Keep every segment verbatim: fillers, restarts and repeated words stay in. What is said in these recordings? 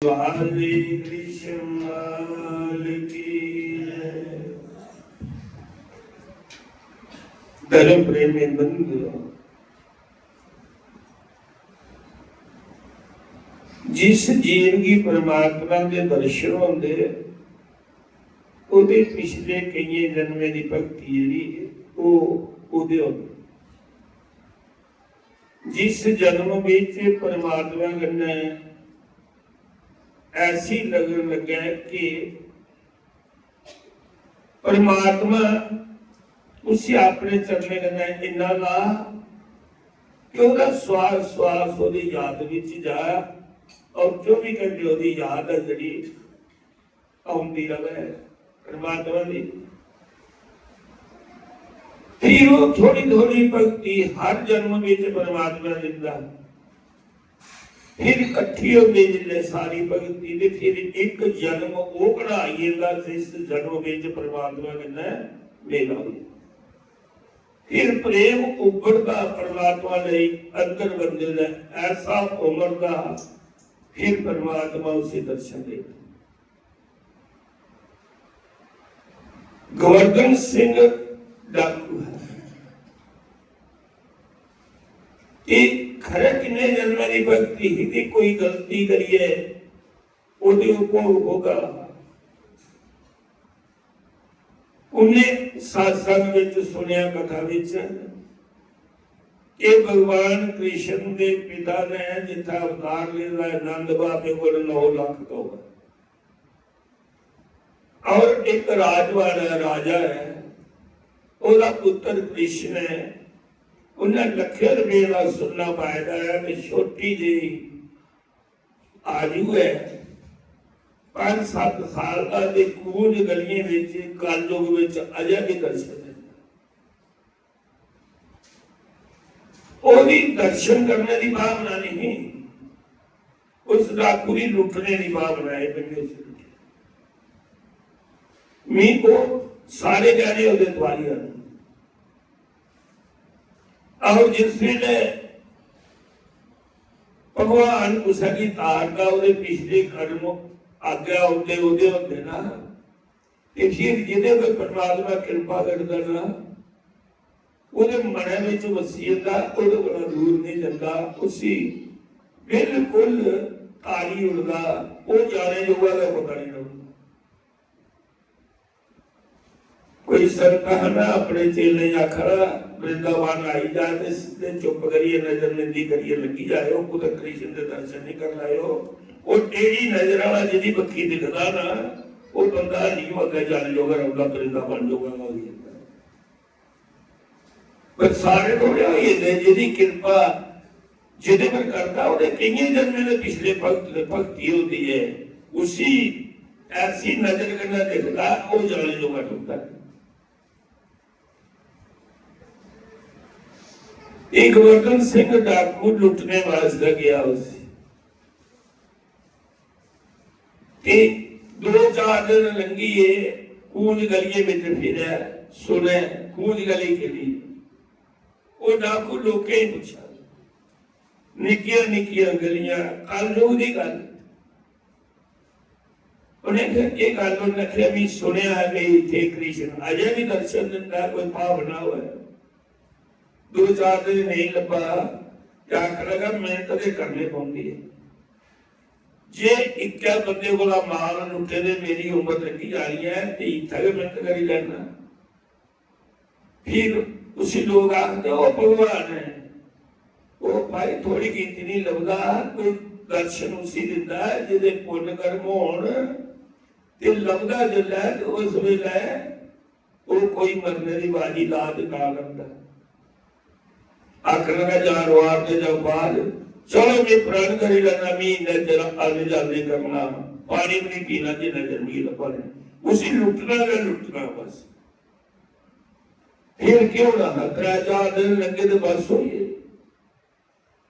वाले कृष्ण लाल की जय। धर्म प्रेमी बंधुओं, जिस जीव गी परमात्मा दे दर्शन होंदे, ओह्दे पिछले केइयें जन्में दी भक्ति जेह्ड़ी ऐ, ओह् ओह्दे होंदे। जिस जन्म बिच परमात्मा कन्नै ऐसी लगन लग्गै कि परमात्मा उसी अपने चरणें कन्नै इन्ना ला कि ओह्दा श्वास श्वास ओह्दी याद बिच जा और चौबी घंटे ओह्दी याद ऐ जेह्ड़ी औंदी र'वै परमात्मा दी। फिर ओह् थोड़ी थोड़ी भक्ति हर जन्म बिच परमात्मा दिंदा। फिर कट्ठी होंदी जिसलै सारी भक्ति ते फिर इक जन्म ओह् कढ़ाई जंदा जिस जन्म बिच परमात्मा कन्नै मेल होई। फिर प्रेम उब्बड़दा परमात्मा लेई अंदर बंदे दा ऐसा उमड़दा, फिर परमात्मा उसी दर्शन देता। गोवर्धन सिंह डाकू है। कि खरे किन्ने जन्में दी भक्ति ही, ते कोई गलती करियै ओह्दे उप्पर होगा। उन्हें सत्संग विच सुनिया, कथा विच, कि भगवान कृष्ण दे पिता ने जित्थै अवतार लेदा है, नंद बाबे कोल नौ लख गौ है। और एक राजवाड़ा है, राजा है, ओह्दा पुत्र कृष्ण है, उन्हें लक्खें रपें दा सुन्ना पाए दा है ते छोटी जेही आयु है, पंज सत्त साल दा, ते कूंज गलियें विच, कलयुग विच अजें बी दर्शन दिंदा। ओह्दी दर्शन करने दी भावना नहीं, उस डाकू दी लुट्टने दी भावना है। बंदे उसी लुट्टे। मी ओह् सारे गैह्ने ओह्दे दोआरी आने। और जिस बेल्लै भगवान कुसै गी तारदा, ओह्दे पिछले कर्म अग्गै औंदे, ओह्दे होंदे ना, ते फिर जेह्दे पर परमात्मा किरपा करदा ना, ओह्दे मनै बिच वसी जंदा, ओह्दे कोला दूर नहीं जंदा, उसी बिल्कुल तारी उड़दा, ओह् जाने जोगा गै पता नहीं लगदा। कोई संत हा ना, अपने चेले गी आखा दा, "वृंदावन आई जा ते सिद्धे चुप करियै, नजर निंदी करियै लंघी जाएओ, कुतै कृष्ण दे दर्शन नहीं कर लाएओ।" ओह् टेढ़ी नजर आह्ला जेह्दी बक्खी दिखदा ना, ओह् बंदा हल्ली बी अग्गें जाने जोगा रौंह्दा, वृंदावन जोगा गै होई जंदा। पर सारे थोड़े होई जंदे, जेह्दी किरपा जेह्दे पर करदा, ओह्दे केइयें जन्में दे पिछले भक्त, भक्ति होंदी ऐ, उसी ऐसी नजर कन्नै दिखदा, ओह् जाने जोगा टुरदा। इक गोवर्धन सिंह डाकू लुट्टने वास्तै गया उसी। ते दो चार दिन लंघी गे, कूंज गलियें बिच फिरै, सुनै, कूंज गली केह्ड़ी? ओह् डाकू लोकें गी पुच्छा दे। निक्कियां निक्कियां गलियां, कलयुग दी गल्ल। उ'नें आखेआ, "केह् गल्ल?" उ'नें आखेआ, "मी सुनेआ ऐ कि इत्थै कृष्ण अजें बी दर्शन दिंदा ऐ, कोई भावना होऐ।" दो चार दिन नेईं लब्भा, ते आखन लगा, "मेहनत ते करनी पौंदी ऐ। जे इक्कै बंदे कोला माल लुट्टे दे मेरी उम्र लंघी जानी ऐ, ते इत्थै गै मेहनत करी लैना।" फिर उसी लोग आखदे, "ओ भगवान ऐ।" ओ भाई, थोड़ी गिनती नहीं लभदा, कोई दर्शन उसी दिंदा ऐ, जेह्दे पुन्न कर्म होन, ते लभदा जिसलै, ते उस बेलै ओह् कोई मरने दी बाजी ला ते तां लभदा। आखन लगा, "जां रोआर ते जां बाज, चलो, में प्रण करी लैना, मी नजर आने जाने करना, पानी भी नहीं पीना जे नजर मिगी लब्भा दे।" उसी लुट्टना गै लुट्टना बस। फिर केह् होना हा? त्रै चार दिन लंघे ते बस होई गे।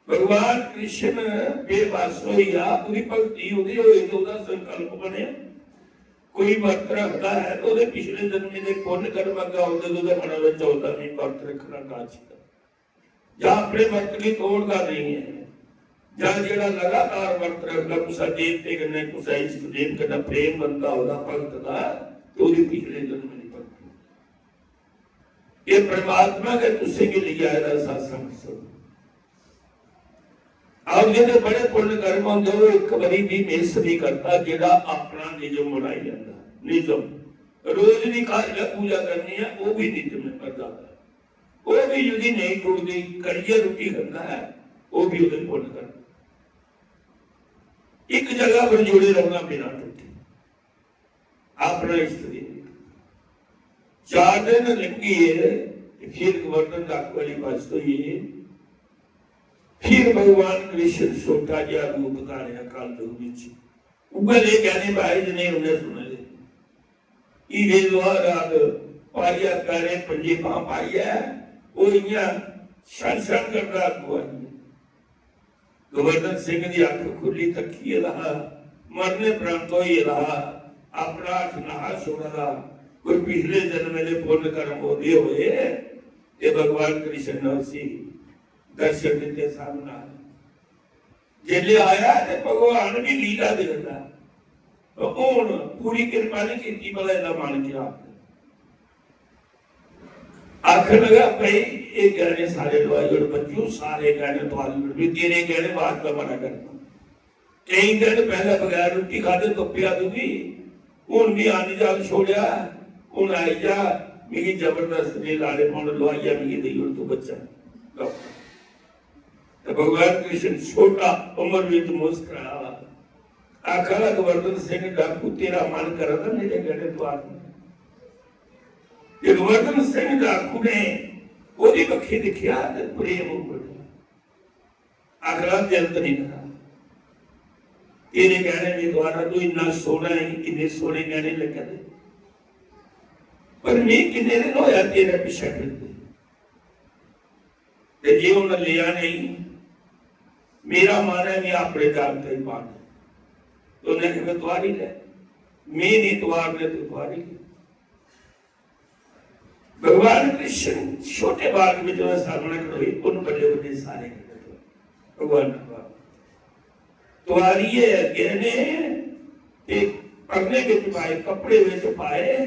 भगवान कृष्ण बेबस होई गेआ, पूरी भक्ति ओह्दी होई ते ओह्दा संकल्प बनेआ। कोई व्रत रखदा ऐ ते ओह्दे पिछले जन्मे दे पुन्न कर्म अग्गें औंदे ते ओह्दे मनै बिच औंदा, "में व्रत रक्खना काशी दा।" जां अपने व्रत गी तोड़दा नहीं ऐ। जां जेह्ड़ा लगातार वर्त रखदा कुसै देवते कन्नै, कुसै इष्ट देव कन्नै प्रेम बनदा ओह्दा भक्त दा, ते ओह्दी पिछले जन्म दी भक्ति। ये परमात्मा गै तुसेंगी लेई आए दा सत्संग सुन। आप जेह्ड़े बड़े पुण्य कर्म होंदे, ओह् इक बारी भी मिस नहीं करदा, जेह्ड़ा अपना निजम बनाई लैंदा। निजम रोज दी घर गै पूजा करनी है, ओह् भी निजम है, पर ज्यादा ओह् भी यदि नहीं टुटदी, करियै रुट्टी खंदा है, ओह् भी ओह्दे पुण्य कर्म। इक जगह पर जुड़े रौह्ना बिना टुट्टे, अपना इष्ट देव। चार दिन लंघी गे ते फिर गोवर्धन डाकू आह्ली बस होई गे। फिर भगवान कृष्ण छोटा जेहा रूप धारेआ कलयुग विच। उ'ऐ ले गैह्ने पाए जि'नें उ'नें सुने दे। हीरे जवाहरात पाइयै, पैरें पंजेबां पाइयै, ओह् इ'यां छन छन करदा अग्गों आई गेआ। गोवर्धन सिंह दी अख खु'ल्ली तक्की गेदा हा, मरने परांत होई गेदा हा, अपना हत्थ नहा छोड़े दा, कोई पिछले जन्म दे पुन्न कर्म ओह्दे होए, ते भगवान कृष्ण ने उसी दर्शन दित्ते सामने। जेल्लै आया ते भगवान भी लीला दिखदा। ते हून पूरी किरपा नहीं कीती, भला एह्दा मन क्या आखदा? आखन लगा, "भाई, एह् गैह्ने सारे लोआई ओड़ बच्चू, सारे गैह्ने तुआरी ओड़, भी तेरे गैह्ने बात का मना करना। केईं दिन पैह्ले बगैर रुट्टी खादे तुप्पेआ तुगी, हून मी अन्न जल छोड़ेआ, हून आई जा, मिगी जबरदस्त नहीं लाने पौन, लोआइया मिगी देई ओड़ तू बच्चा।" ते भगवान कृष्ण छोटा उम्र विच मुस्कुराया। आखा लगा, "गोवर्धन सिंह डाकू, तेरा मन करा दा मेरे गैह्ने तुआरने।" ते गोवर्धन सिंह डाकू ने ओह्दी बक्खी दिक्खेआ ते प्रेम उमड़ गेआ। आखा लगा, "दिल ते नहीं करा, तेरे गैह्ने नहीं तुआरना, तू इन्ना सोहना है, इन्ने सोहने गैह्ने लग्गे दे, पर मैं किन्ने दिन होया तेरे पिच्छे फिरदे।" ते जे उन्हें लिया नहीं, मेरा मन है, मैं अपने जागत ही पाना। तो उन्हें कहा, "तुआरी ले, मैं नहीं तुआरने, तू तुआरी ले।" भगवान कृष्ण छोटे बाग में जो सामने खड़ोए, उन बड़े बड़े सारे भगवान का तुआरियै गैह्ने ते परने विच पाए, कपड़े विच पाए,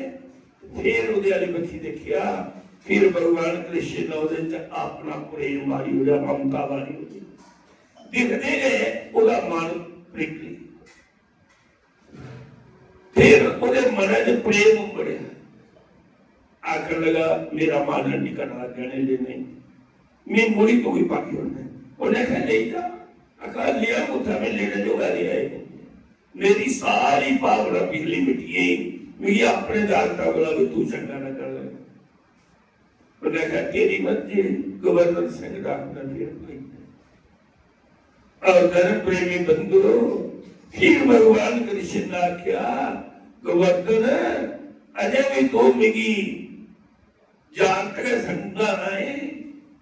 फिर ओह्दे आह्ली बक्खी दिक्खेआ, फिर भगवान कृष्ण ने ओह्दे च अपना प्रेम बारी ओड़ेआ, ममता बारी ओड़ी। दिखदे गै ओह्दा मन निकली। फिर ओह्दे मनै च प्रेम उमड़ेआ। आखन लगा, "मेरा मन नहीं करना गैह्ने लेने, मैं मुड़ी तुगी पाई ओड़ने।" उन्हें आखेआ, "लेई जा।" आखा, "लिया कुत्थै, मैं लेने जोगा रेहा ही नहीं। मेरी सारी भावना बिजली मिटी गेई, मिगी अपने जागता कोला भी तू चंगा लग्गन लगा।" उन्हें आखेआ, "तेरी मर्जी।" गोवर्धन सिंह डाकू ने फिर कोई और धर्म प्रेमी बंधुओ, फिर भगवान कृष्ण ने आख्या, "गोवर्धन, अजय भी तू मिगी जान के समझा ना है,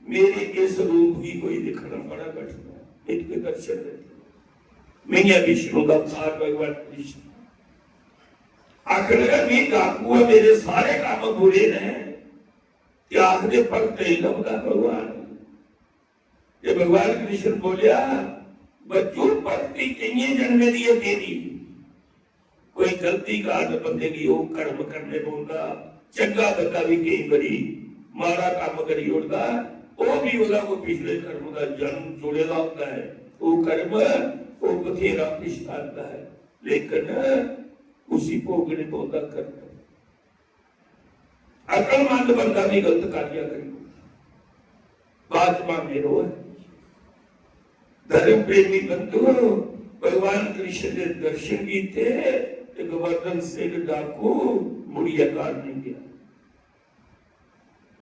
मेरे इस रूप की कोई दिखना बड़ा कठिन है, इनके दर्शन देते।" मैं विष्णु का अवतार भगवान कृष्ण आखने लगा, "मैं डाकू है, मेरे सारे काम बुरे ने, क्या आखदे भक्त ही लभदा भगवान?" ते भगवान कृष्ण बोलिया, "बच्चू, भक्ति केइयें जन्में दी है तेरी। कोई गलती कारण बंदे गी ओह् कर्म करने पौंदा। चंगा बंदा भी केई बारी माड़ा कम्म करी ओड़दा, ओह् भी ओह्दा कोई पिछले कर्म दा जन्म जुड़े दा होंदा ऐ। ओह् कर्म ओह् बथेरा पछतांदा ऐ, लेकिन उसी भोगने पौंदा कर्म।" अकलमंद बंदा भी गलत कार्य करी, बाद च भावें रोए। धर्म प्रेमी बंधु, भगवान कृष्ण दे दर्शन कीते ते गोवर्धन सिंह डाकू मुड़ियै घर नहीं गया।